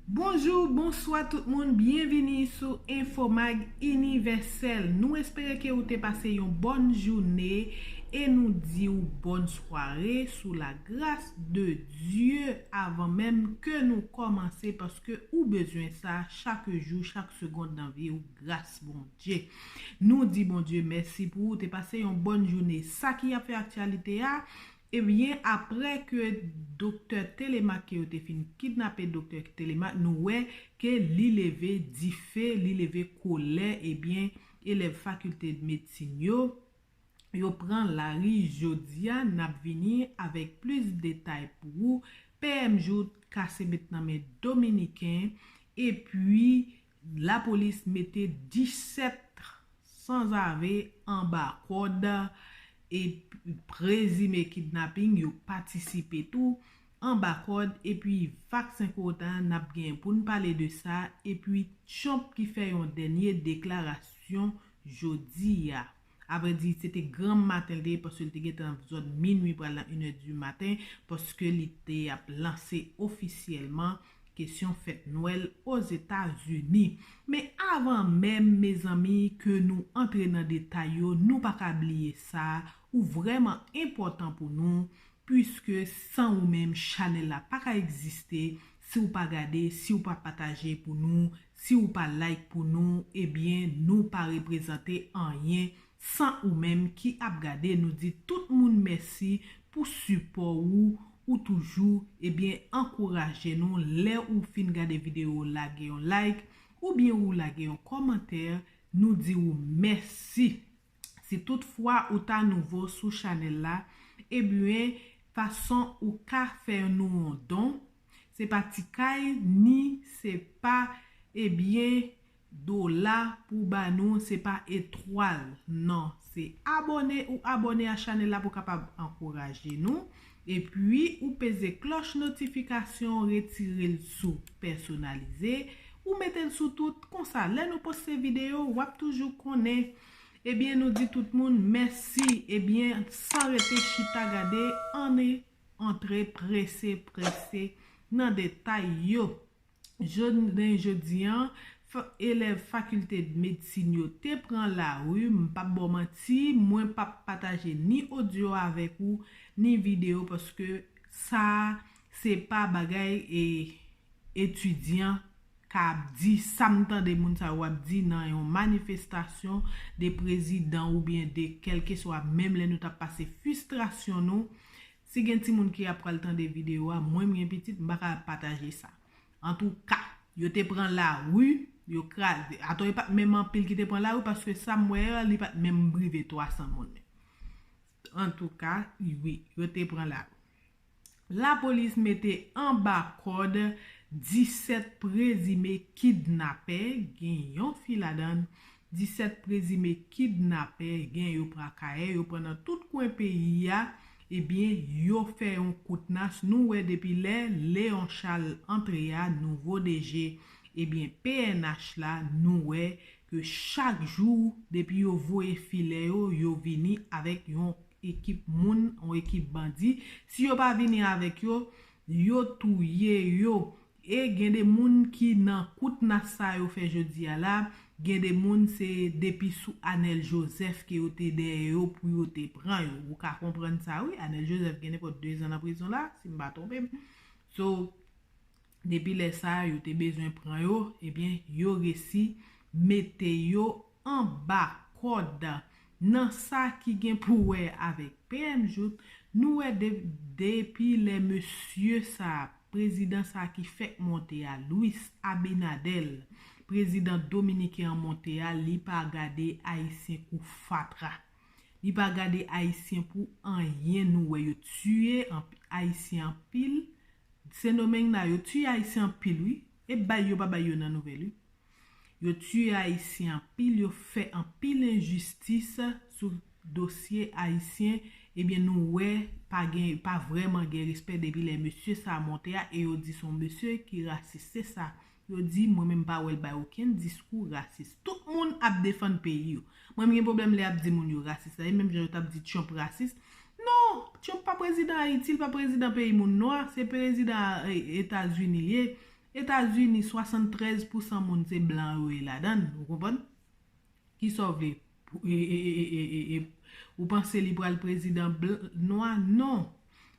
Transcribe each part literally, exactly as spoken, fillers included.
Bonjou, bonswa tout moun, byenvini sou Infomag Inivèsèl. Nou espere ke ou te pase yon bòn jounen e nou di w bòn sware sou la gras de Dye avan menm ke nou kòmanse, paske ou bezwen sa chak jou, chak segond nan vi w, gras Bondye. Nou di Bondye mèsi pou ou te pase yon bòn jounen. Sa ki ap fè aktyalite a, Ebyen, apre ke Doktè Telemaque, ke yo te fin kidnape Doktè Telemaque, nou wè ke li leve dife, li leve kolè, ebyen, elèv fakilte medsin yo, yo pran lari jodi a, n ap vini avèk plis detay pou ou. P M Jouthe kase met nan men Dominiken, epi lapolis mete disèt sanzave anba kòd e prezime kidnaping yo patisipe tou anba kòd, epi vaksen kowota n ap gen pou n pale de sa, epi Trump ki fè yon dènye deklarasyon jodi a. Avrèdi, se te granm maten l te ye, paske l te gentan zòn minwi pral nan inè di maten, paske li te ap lanse ofisyèlman kesyon fèt Nwèl Ozetazini. Men avan menm, mezanmi, ke nou antre nan detay yo, nou pa ka bliye sa, ou vrèman enpòtan pou nou, piske san ou menm, chanèl la pa ka egziste, si w pa gade, si w pa pataje pou nou, si w pa like pou nou, ebyen, nou pa reprezante anyen san ou menm ki ap gade. Nou di tout moun mèsi pou sipò ou, ou toujou, ebyen, ankouraje nou. Lè ou fin gade videyo, lage yon like, oubyen ou lage yon kòmantè, nou di ou mèsi. Si toutfwa ou ta nouvo sou chanèl la, ebyen, fason ou ka fè nou yon don, se pa ti kay, ni se pa, ebyen, dola pou ba nou, se pa etwal. Non, se abòne ou abòne a chanèl la pou kapab ankouraje nou. Epi, ou peze klòch notifikasyon, retire l sou pèsonalize, ou mete l sou tout. Konsa, lè nou poste videyo, w ap toujou konnen. Ebyen, nou di tout moun mèsi. Ebyen, san rete chita gade, ann antre prese, prese nan detay yo. Jounen jodi an, fa- elèv fakilte medsin yo te pran lari, m p ap ba w manti, mwen p ap pataje ni odyo avèk ou, ni videyo, paske sa se pa bagay e etidyan ka ap di, sa m tande moun sa yo ap di nan yon manifestasyon de prezidan oubyen de kèlkeswa, menm lè nou t ap pase fristrasyon nou. Si gen timoun ki ap pral tande videyo a, mwen m gen pitit, m pa ka pataje sa. Antouka, yo te pran lari, yo kraze. Atò, e pa t menm anpil ki te pran lari, paske sa m wè a, li pa t menm rive twa san moun menm. Antouka, wi, yo te pran lari. Lapolis mete anba kòd disèt prezime kidnapè, gen yon fi ladan l, disèt prezime kidnapè, gen yo Pwakayè, yo pran nan tout kwen peyi a, ebyen, yo fè yon kout nas. Nou wè depi lè Léon Charles antre a, nouvo D G, ebyen, P N H la, nou wè ke chak jou, depi yo voye filè yo, yo vini avèk yon ekip moun, yon ekip bandi. Si yo pa vini avèk yo, yo touye yo. E gen de moun ki nan kout nas sa yo fè jodi a la, gen de moun se depi sou Anèl Jozèf ke yo te dèyè yo pou yo te pran yo. Ou ka konprann sa, wi. Anèl Jozèf gen nenpòt de zan nan prizon la, si m pa twonpe m. So, depi lè sa a, yo te bezwen pran yo, ebyen, yo resi mete yo anba kòd. Nan sa ki gen pou wè avèk P M Jouthe, nou wè de- depi lè mesye sa a, prezidan sa a ki fèk monte a, Luis Abinader, prezidan dominiken an monte a, li pa gade Ayisyen kou fatra. Li pa gade Ayisyen pou anyen. Nou wè yo tiye anp- Ayisyen anpil. Sendomeng la, yo tiye Ayisyen anpil, wi. E bay yo pa bay yo nan nouvèl, wi. Yo tiye Ayisyen anpil, yo fè anpil enjistis sou dosye Ayisyen. Ebyen, nou wè pa gen, pa vrèman gen respè depi lè mesye sa a monte a, e yo di se yon mesye ki rasis. Se sa. Yo di, mwen menm pa wè l bay okenn diskou rasis. Tout moun ap defann peyi yo. Mwen m gen pwoblèm lè y ap di moun yo rasis la. E menm jan yo t ap di Trump rasis. Non, Trump pa prezidan Ayiti, l pa prezidan peyi moun nwa, se prezidan, eh, Etazini l ye. Etazini, swasanntrèz pousan moun se blan yo ye ladan l, ou konprann? Kisa w vle? Ou panse li pral prezidan nwa? Non.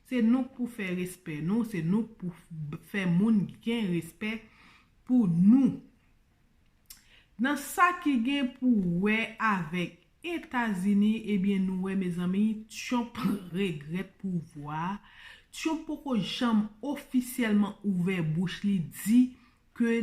Se nou k pou fè respè nou, se nou k pou fè moun gen respè pou nou. Nan sa ki gen pou wè avèk Etazini, ebyen nou wè, mezanmi, Trump regrèt pouvwa a. Trump poko janm ofisyèlman ouvè bouch li di ke,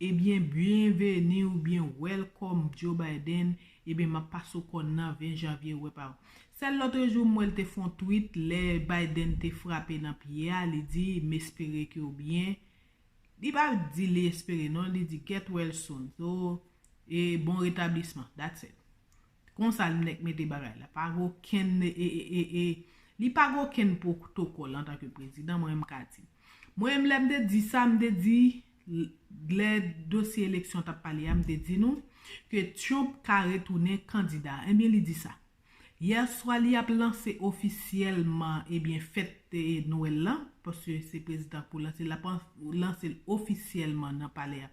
ebyen, byenveni oubyen welcome Joe Biden, ebyen, m ap pase w kòn nan ven janvye, wè pa w. Sèl lòtrejou, m wè l te fè yon tweet lè Biden te frape nan pye a, li di, m espere ke w byen. Li pa di li espere non, li di get well soon. So, e bon retablisman. That's it. Konsa l nèk mete bagay la. Pa gen okenn e, e, e, e, li pa gen okenn pwotokòl antanke prezidan, mwen m ka di. Mwen menm lè m te di sa, m te di, lè dosye eleksyon t ap pale a, m te di nou ke Trump ka retounen kandida. Ebyen, li di sa. Yè swa, li ap lanse ofisyèlman, ebyen, fèt e, Nwèl lan, paske se prezidan k pou lanse l, l ap lanse l ofisyèlman nan palè a.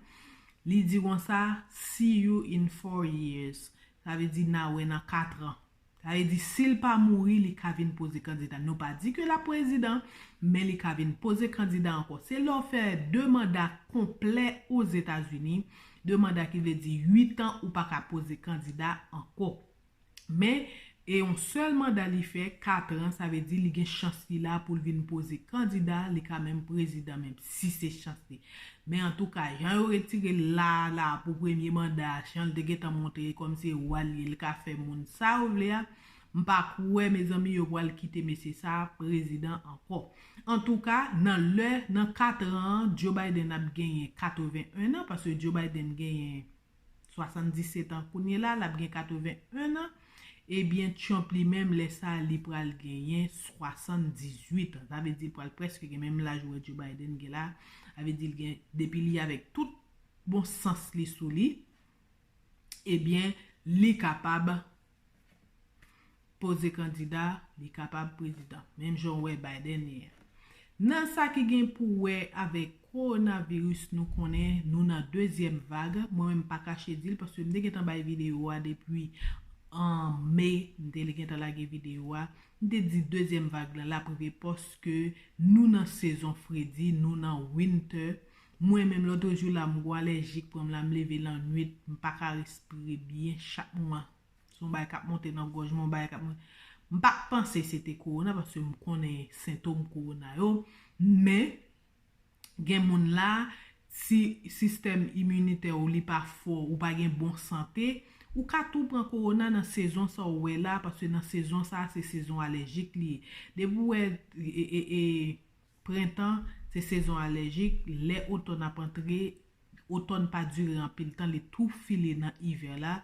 Li di konsa, see you in four years. Sa vle di n a wè nan kat an. Sa vle di si l pa mouri, li ka vin poze kandida. Nou pa di ke l ap prezidan, men li ka vin poze kandida ankò. Se lè w fè de manda konplè Ozetazini, de manda ki vle di uit an, ou pa ka poze kandida ankò. Men, e yon sèl manda li fè, kat an, sa vle di li gen chans li la pou l vin poze kandida, li ka menm prezidan menm, si se chans li. Men antouka, jan yo retire l la, la, pou premye manda, jan l te gentan montre kòmsi wa l ye, l ka fè moun sa yo vle a, m pa kwè, mezanmi, yo pral kite mesye sa prezidan ankò. Antouka, nan lè, nan kat an, Joe Biden ap genyen katreven en an, paske Joe Biden genyen swasanndisèt an kounye la, l ap gen katreven en an. Ebyen, Trump li menm, lè sa a, li pral genyen swasanndizuit an. Sa vle di, li pral prèske gen menm laj ou wè Joe Biden gen la. Sa vle di, l gen, depi li avèk tout bon sans li sou li, ebyen, li kapab poze kandida, li kapab prezidan. Menm jan w wè Biden ye a. Nan sa ki gen pou wè avèk kowonaviris, nou konnen nou nan dezyèm vag. Mwen menm, m pa kache di l, paske m te gentan bay videyo a depi an me, m te gentan lage videyo a. M te di dezyèm vag la, l ap rive paske nou nan sezon fredi, nou nan winter. Mwen menm, lòt jou la, m gwo alèji k pran m la, m leve lannwit, m pa ka respire byen chak mwa. Se yon bagay k ap monte nan gòj mwen, yon bagay k ap monte. M pa t panse se te kowona, paske m konnen sentòm kowona yo. Men, gen moun la, si sistèm iminitè w li pa fò, ou pa gen bon sante, ou ka tou pran kowona nan sezon sa w wè la, paske nan sezon sa, se sezon alèjik li ye. Depi w wè, e, e, e, prentan, se sezon alèjik, lè otòn ap antre, otòn pa dire anpil tan, li tou file nan ivè la.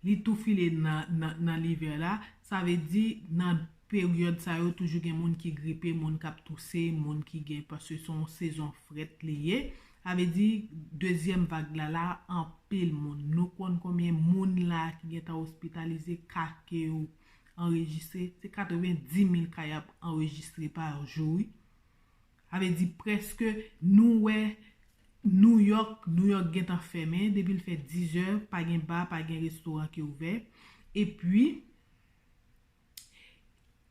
Li tou file nan, nan, nan livè la. Sa vle di, nan peryòd sa yo, toujou gen moun ki gripe, moun k ap touse, moun ki gen, paske se yon sezon frèt li ye. Sa vle di, dezyèm vag la, la, anpil moun. Nou konn konbyen moun la ki gentan ospitalize, ka ke yo anrejistre? Se katrevenndis mil ka y ap anrejistre pa jou, wi. Sa vle di, prèske, nou wè Nouyòk, Nouyòk gentan fèmen, depi l fè dizè, pa gen ba, pa gen restoran ki ouvè. Epi,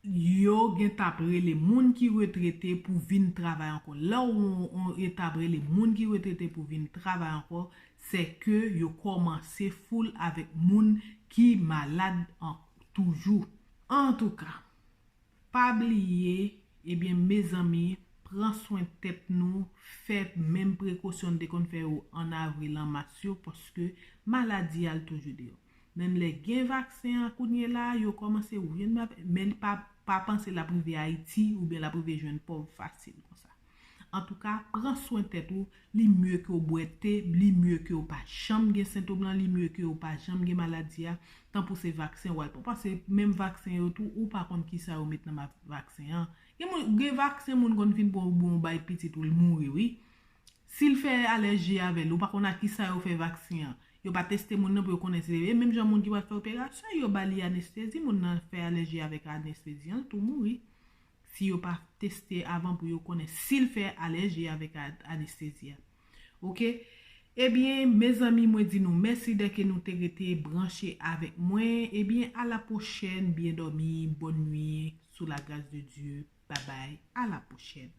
yo gentan ap rele moun ki retrete pou vin travay ankò. Lè w, w, yo t ap rele moun ki retrete pou vin travay ankò, se ke yo kòmanse foul avèk moun ki malad an, toujou. Antouka, pa bliye, ebyen, mezanmi, pran swen tèt nou, fè menm prekosyon n te konn fè yo an avril, an mas yo, paske maladi a l toujou deyò. Menm lè gen vaksen an kounye la, yo kòmanse jwenn, men li pa, pa panse l ap rive Ayiti oubyen l ap rive jwenn pòv fasil konsa. Antouka, pran swen tèt ou, li mye ke w bwè te, li mye ke w pa janm gen sentòm lan, li mye ke w pa janm gen maladi a, tanpou se vaksen w al pran. Paske menm vaksen yo tou, ou pa konn kisa yo met nan ma-, vaksen an. Gen moun, gen vaksen moun konn fin pran, ou bon, ou bay pitit ou, l mouri, wi. Si l fè alèji avè l, ou pa konn a kisa yo fè vaksen an. Yo pa teste moun nan pou yo konnen se, e menm jan moun ki pral fè operasyon, yo ba li anestezi, moun nan fè alèji avèk anestezi an, l tou mouri. si yo pa teste avan pou yo konnen si l fè alèji avèk anestezi a. Oke? Ebyen, mezanmi, mwen di nou mèsi dèke nou te rete branche avèk mwen. Ebyen, a la pwochèn, byen dòmi, bòn nwi, sou la gras de Dye. Babay, a la pwochèn.